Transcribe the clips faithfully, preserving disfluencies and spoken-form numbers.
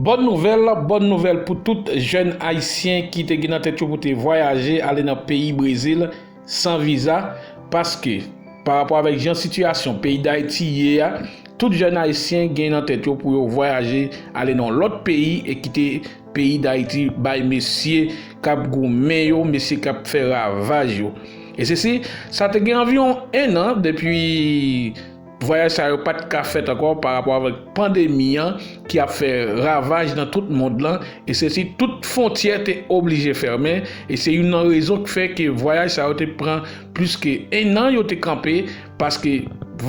Bòn nouvèl, bòn nouvèl pou tout jèn ayisyen ki te gen nan tèt yo pou te vwayaje ale nan peyi Brezil san viza, paske pa rapò avèk jan sitiyasyon peyi Dayiti ye a, tout jèn ayisyen gen nan tèt yo pou yo vwayaje ale nan lòt peyi e kite peyi Dayiti bay mesye k ap goumen yo, mesye k ap fè ravaj yo. E sesi, sa te gen anviwon en an depi vwayaj sa yo pa t ka fèt ankò pa rapò avèk pandemi an ki ap fè ravaj nan tout mond lan, e sesi tout fwontyè te oblije fèmen, e se youn nan rezon ki fè ke vwayaj sa yo te pran plis ke en an yo te kanpe, paske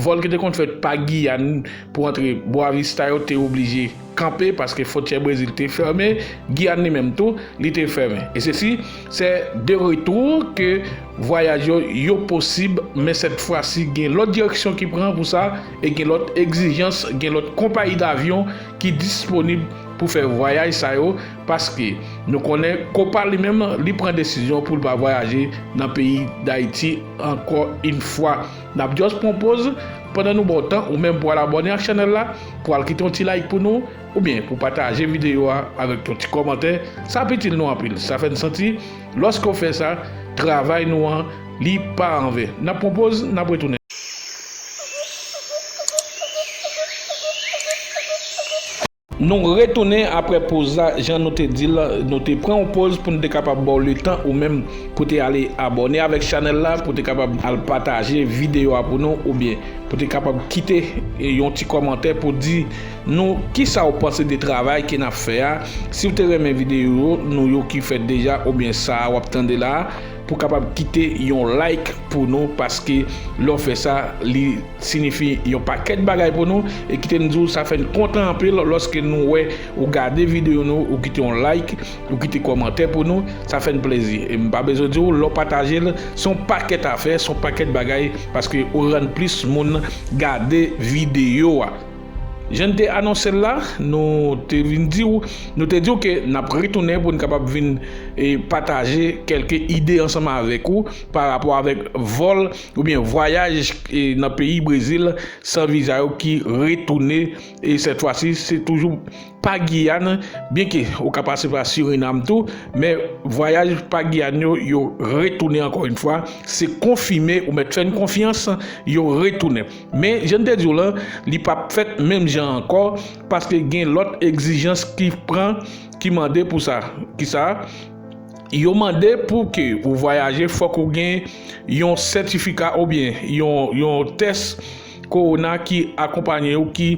vòl ki te konn fèt pa Giyàn pou antre Boa Vista yo te oblije kanpe, paske fwontyè Brezil te fèmen, Giyàn li menm tou, li te fèmen. E sesi, se de retou ke vwayaj yo, yo posib, men sèt fwa si gen lòt direksyon ki pran pou sa, e gen lòt egzijans, gen lòt konpayi davyon ki disponib pou fè vwayaj sa yo, paske nou konnen Copa li menm, li pran desizyon pou l pa vwayaje nan peyi Dayiti ankò yon fwa. N ap just pran poz pandan nou ba w tan ou menm pou al abòne ak chanèl la, pou al kite yon ti like pou nou, oubyen pou pataje videyo a avèk yon ti kòmantè. Sa ap itil nou anpil. Sa fè n santi, lòske w fè sa, travay nou an, li pa anven. N ap pran poz, n ap retounen. Nou retounen apre poz la, jan nou te di l, nou te pran yon poz pou nou te kapab ba w letan ou menm pou te ale abòne avèk chanèl la, pou te kapab al pataje videyo a pou nou, oubyen pou te kapab kite, e, yon ti kòmantè pou di nou kisa w panse de travay ke n ap fè a. Si w te renmen videyo nou yo ki fèt deja, oubyen sa a w ap tande la a, pou kapab kite yon like pou nou, paske lè w fè sa, li siyifi yon pakèt bagay pou nou, e kite m di w, sa fè n kontan anpil lòske nou wè ou gade videyo nou, ou kite yon like, ou kite kòmantè pou nou, sa fè n plezi. E m pa bezwen di w, lè w pataje l, se yon pakèt afè, se yon pakèt bagay, paske ou rann plis moun gade videyo a. Jan n te anonse l la, nou te vin di w, nou te di w ke n ap retounen pou n kapab vin, e, pataje kèlke ide ansanm avèk ou pa rapò avèk vòl oubyen vwayaj, e, nan peyi Brezil san viza yo ki retounen, e sèt fwa si, se toujou pa Giyàn, byenke ou ka pase pa Sirinam tou, men vwayaj pa Giyàn yo, yo retounen ankò yon fwa, se konfime, ou mèt fè n konfyans, yo retounen. Men, jan n te di w lan, li p ap fèt menm jan ankò, paske gen lòt egzijans ki pran, ki mande pou sa. Kisa? Yo mande pou ke ou vwayaje, fòk ou gen yon sètifika oubyen yon, yon tès kowona ki akonpaye w, ki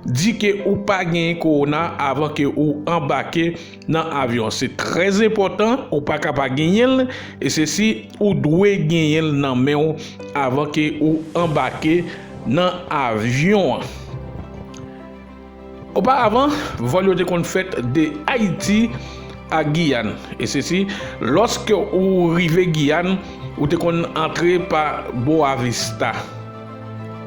di ke ou pa genyen kowona avan ke ou anbake nan avyon. Se trè enpòtan, ou pa ka pa genyen l, e se si ou dwe genyen l nan men w avan ke ou anbake nan avyon an. Oparavan, vòl yo te konn fèt de Ayiti a Giyàn. E se si, lòske ou rive Giyàn, ou te konn antre pa Boa Vista.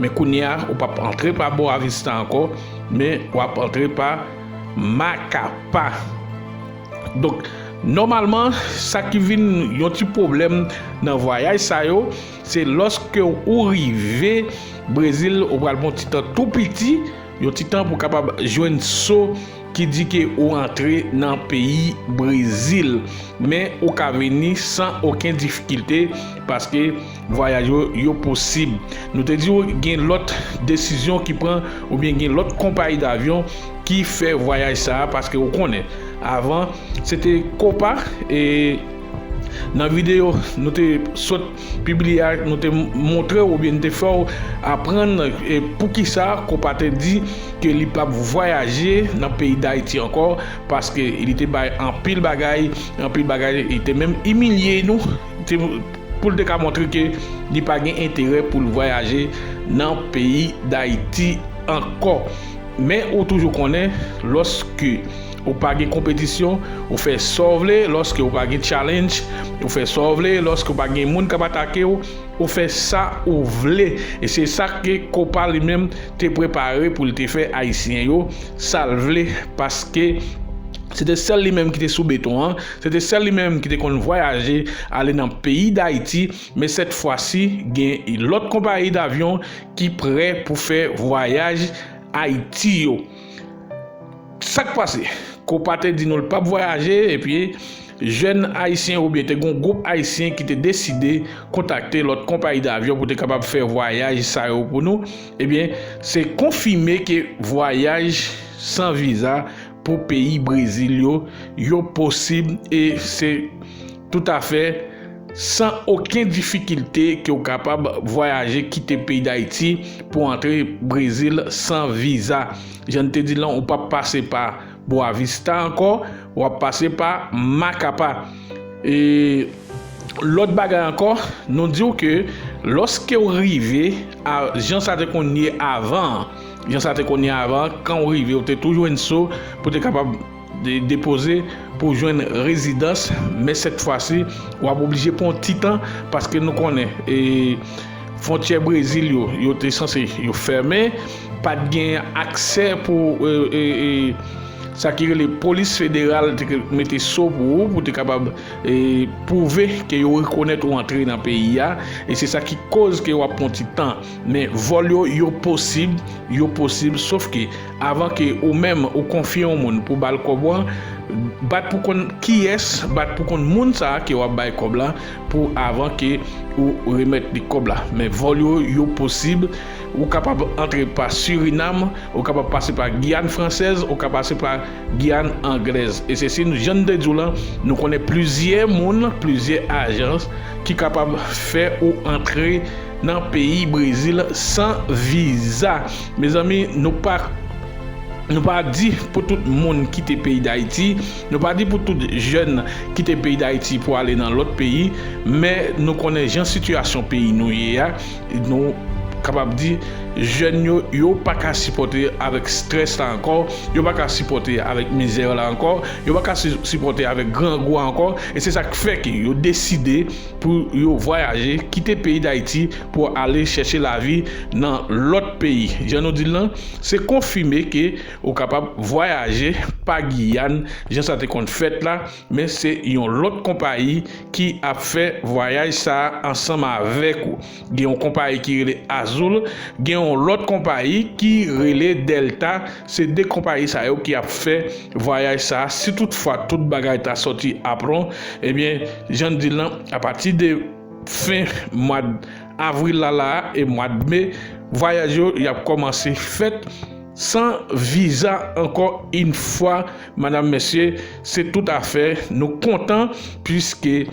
Men kounye a, ou p ap antre pa Boa Vista ankò, men w ap antre pa Macapá. Donk, nòmalman, sa ki vin yon ti pwoblèm nan vwayaj sa yo, se lòske ou rive Brezil, ou pral pran yon ti tan tou piti, yon ti tan pou kapab jwenn so ki di ke ou antre nan peyi Brezil. Men ou ka vini san okenn difikilte, paske vwayaj yo, yo posib. Nou te di w gen lòt desizyon ki pran, oubyen gen lòt konpayi davyon ki fè vwayaj sa a, paske ou konnen, avan, se te Copa, e nan videyo nou te sot pibliye a, nou te montre w oubyen nou te fè w aprann, e, poukisa Copa te di ke li p ap vwayaje nan peyi Dayiti ankò, paske li te bay anpil bagay, anpil bagay, li te menm imilye nou, te, pou l te ka montre ke li pa gen enterè pou l vwayaje nan peyi Dayiti ankò. Men ou toujou konnen, lòske ou pa gen konpetisyon, ou fè sa w vle, lòske ou pa gen challenge, ou fè sa w vle, lòske ou pa gen moun k ap atake w, ou fè sa ou vle. E se sa ke Copa li menm te prepare pou l te fè Ayisyen yo sa l vle, paske se te sèl li menm ki te sou beton an, se te sèl li menm ki te konn vwayaje ale nan peyi Dayiti, men sèt fwa si, gen lòt konpayi davyon ki prè pou fè vwayaj Ayiti yo. Sa k pase? Copa te di nou l p ap vwayaje, epi jèn ayisyen oubyen te gen yon gwoup ayisyen ki te deside kontakte lòt konpayi davyon pou te kapab fè vwayaj sa yo pou nou, ebyen, se konfime ke vwayaj san viza pou peyi Brezil yo, yo posib e se toutafè san okenn difikilte ke w kapab vwayaje kite peyi Dayiti pou antre Brezil san viza. Jan n te di l lan, ou p ap pase pa Boa Vista ankò, w ap pase pa Macapá. E lòt bagay ankò, nou di w ke lòske w rive a jan sa te konn ye avan, jan sa te konn ye avan, kan w rive, w te toujou jwenn so pou te kapab de-, depoze pou jwenn rezidans, men sèt fwa si, w ap oblije pran yon ti tan, paske nou konnen, e, fwontyè Brezil yo, yo te sanse yo fèmen, pa t gen aksè pou, e, e, e, sa ki rele polis federal te mete so pou ou, pou te kapab, e, pwouve ke yo rekonèt ou antre nan peyi a, e se sa ki koz ke w ap pran ti tan. Men vòl yo, yo posib, yo posib, sof ke avan ke ou menm ou konfye yon moun pou ba l kòb ou an, bat pou konn kiyès, bat pou konn moun sa a ke w ap bay kòb la pou avan ke ou remèt li kòb la. Men vòl yo, yo posib. Ou kapab antre pa Surinam, ou kapab pase pa Giyàn Fransèz, ou ka pase pa Giyàn Anglèz. E se si nou, jan n te di w lan, nou konnen plizyè moun, plizyè ajans ki kapab fè ou antre nan peyi Brezil san viza. Mezanmi, nou pa, nou pa di pou tout moun kite peyi Dayiti, nou pa di pou tout jèn kite peyi Dayiti pou ale nan lòt peyi, men nou konnen jan sitiyasyon peyi nou ye a, nou kapab di jèn yo, yo pa ka sipòte avèk strès la ankò, yo pa ka sipòte avèk mizè la ankò, yo pa ka si-, sipòte avèk grangou a ankò, e se sa k fè ke yo deside pou yo vwayaje, kite peyi Dayiti pou ale chèche lavi nan lòt peyi. Jan nou di l lan, se konfime ke ou kapab vwayaje pa Giyàn, jan sa te konn fèt la, men se yon lòt konpayi ki ap fè vwayaj sa a ansanm avèk ou. Gen yon konpayi ki rele Azul, gen yon lòt konpayi ki rele Delta. Se de konpayi sa yo ki ap fè vwayaj sa a. Si toutfwa tout bagay ta sòti aplon, ebyen, jan n di l lan, apati de fen mwa avril la, la a, e mwa me, vwayaj yo, y ap kòmanse fèt san viza ankò yon fwa, madam, mesye, se toutafè, nou kontan, piske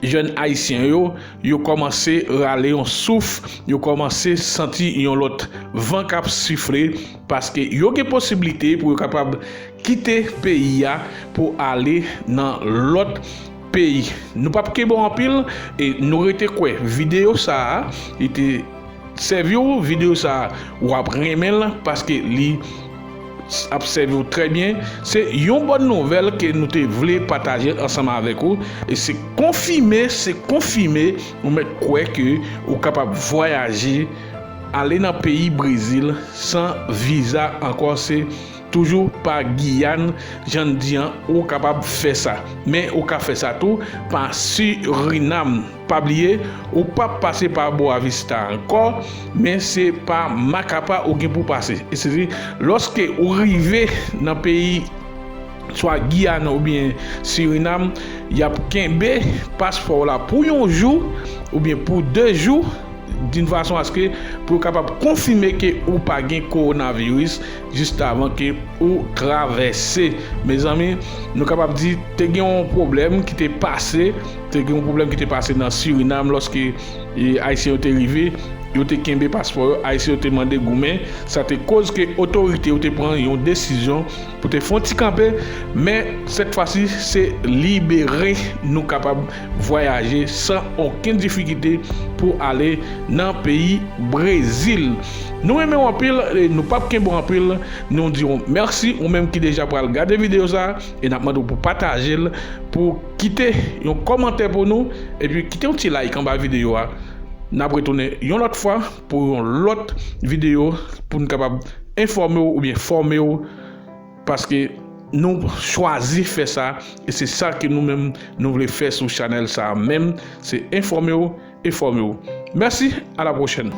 jèn ayisyen yo, yo kòmanse rale yon souf, yo kòmanse santi yon lòt van k ap sifle, paske yo gen posiblite pou yo kapab kite peyi a pou ale nan lòt peyi. Nou p ap kenbe w anpil, e nou rete kwè videyo sa a, li te sèvi w, videyo sa a, w ap renmen l, paske li ap sèvi w trè byen. Se yon bòn nouvèl ke nou te vle pataje ansanm avèk ou, e se konfime, se konfime, ou mèt kwè ke ou kapab vwayaje, ale nan peyi Brezil san viza ankò. Se toujou pa Giyàn, jan n di an, ou kapab fè sa. Men ou ka fè sa tou pa Surinam. Pa bliye, ou p ap pase pa Boa Vista ankò, men se pa Macapá ou gen pou pase. E se di, lòske ou rive nan peyi swa Giyàn oubyen Sirinam, y ap kenbe paspò w la pou yon jou oubyen pou de jou, d'une façon à ce que pou yo kapab konfime ke ou pa gen kowonaviris jis avan ke ou travèse. Mezanmi, nou kapab di te gen yon pwoblèm ki te pase, te gen yon pwoblèm ki te pase nan Sirinam lòske, e, Ayisyen yo te rive, yo te kenbe paspò yo, Ayisyen yo te mande goumen, sa te koz ke otorite yo te pran yon desizyon pou te fè yon ti kanpe, men sèt fwa si se libere nou kapab vwayaje san okenn difikilte pou ale nan peyi Brezil. Nou renmen w anpil, e nou p ap kenbe w anpil, nou di w mèsi, ou menm ki deja pral gade videyo sa a, e n ap mande w pou pataje l, pou kite yon kòmantè pou nou, epi kite yon ti like anba videyo a. N ap retounen yon lòt fwa pou yon lòt videyo pou n kapab enfòme w oubyen fòme w, paske nou chwazi fè sa, e se sa ke nou menm nou vle fè sou chanèl sa a menm, se enfòme w, enfòme w. Mèsi, a la pwochèn.